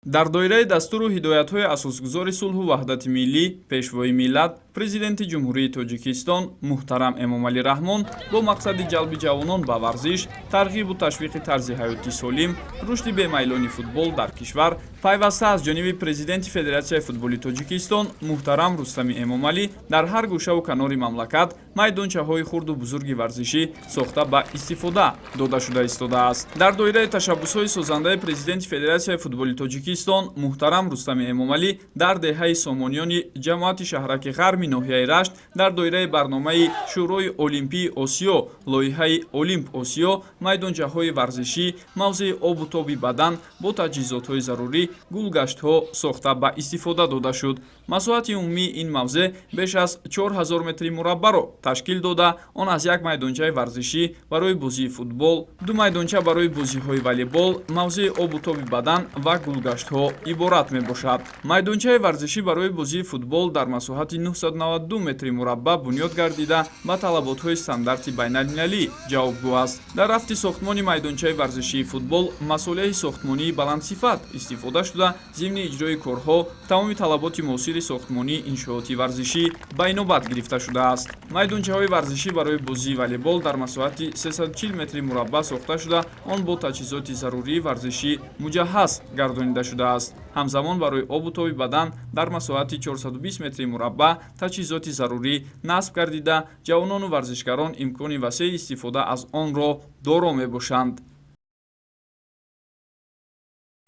Дар доираи дастуру ҳидоятҳои Асосгузори сулҳу ваҳдати миллӣ, Пешвои миллат, Президенти Ҷумҳурии Тоҷикистон муҳтарам Эмомалӣ Раҳмон бо мақсади ҷалби ҷавонон ба варзиш, тарғибу ташвиқи тарзи ҳаёти солим, рушди бемайлони футбол дар кишвар, пайваста аз ҷониби Президенти Федератсияи футболи Тоҷикистон муҳтарам Рустами Эмомалӣ дар ҳар гӯшаву канори мамлакат майдончаҳои хурду бузурги варзишӣ сохта ба истифода дода шуда истодааст. Дар доираи ташаббусҳои созандаи Президенти Федератсияи футболи Тоҷикистон муҳтарам Рустами Эмомалӣ дар деҳаи Сомониёни ҷамоати шаҳраки Ғарми ноҳияи Рашт дар доираи барномаи Шӯрои Олимпии Осиё, лоиҳаи Олимп Осиё, майдончаҳои варзишӣ, мавзеи обу тоби бадан бо таҷҳизотҳои зарурӣ, гулгаштҳо сохта ба истифода дода шуд. Масоҳати умумии ин мавзеъ беш аз 4000 метри мураббаъро ташкил дода, он аз як майдончаи варзишӣ барои бозии футбол, ду майдонча барои бозиҳои волейбол, мавзеи обу тоби бадан ва гулгаштҳо иборат мебошад. Майдончаи варзишӣ барои бозии футбол дар масоҳати 992 метри мураббаъ бунёд гардида, ба талаботҳои стандарти байналмилалӣ ҷавобгӯ аст. Дар рафти сохтмони майдончаи варзишии футбол масолеҳи сохтмонии баландсифат истифода шуда, зимни иҷрои корҳо тамоми талаботи муосири сохтмонии иншооти варзишӣ ба инобат гирифта шудааст. Майдончаҳои варзишӣ барои бозии волейбол дар масоҳати 340 метри мураббаъ сохта шуда, он бо таҷҳизоти зарурии варзишӣ муҷаҳҳаз гардонида шудааст. Ҳамзамон барои обу тоби бадан дар масоҳати 420 метри мураббаъ таҷҳизоти зарурӣ насб гардида, ҷавонону варзишгарон имкони васеи истифода аз онро доро мебошанд.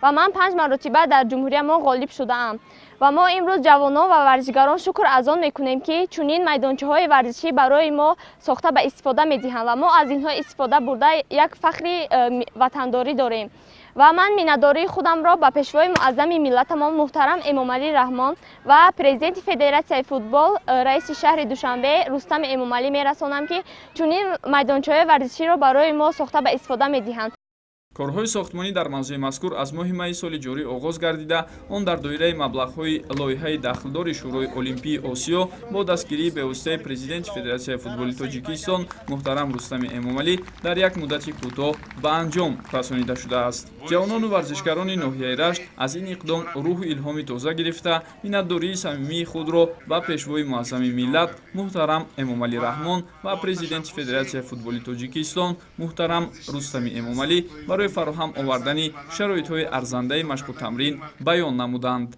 Ва ман панҷ маротиба дар ҷумҳуриямо ғолиб шудаам. Ва мо имрӯз, ҷавонон ва варзишгарон, шукр аз он мекунем, ки чунин майдончаҳои варзишӣ барои мо сохта ба истифода медиҳанд ва мо аз инҳо истифода бурда, як фахри ватандорӣ дорем. Ва ман миннатдории худамро ба Пешвои муаззами миллатамон муҳтарам Эмомалӣ Раҳмон ва Президенти Федератсияи футбол, раиси шаҳри Душанбе Рустами Эмомалӣ мерасонам, ки чунин майдончаҳои варзиширо барои мо сохта ба истифода медиҳанд. Корҳои сохтмонӣ дар мавзеи мазкур аз моҳи майи соли ҷорӣ оғоз гардида, он дар доираи маблағҳои лоиҳаи дахлдори Шӯрои Олимпии Осиё бо дастгирии бевоситаи Президенти Федератсияи футболи Тоҷикистон муҳтарам Рустами Эмомалӣ дар як муддати кӯтоҳ ба анҷом расонида шудааст. Ҷавонону варзишгарони ноҳияи Рашт аз ин иқдом рӯҳу илҳоми тоза гирифта, миннатдории самимии худро ба Пешвои муаззами миллат муҳтарам Эмомалӣ Раҳмон ва Президенти Федератсияи футболи Тоҷикистон муҳтарам Рустами Эмомалӣ барои фароҳам овардани шароитҳои арзандаи машқу тамрин баён намуданд.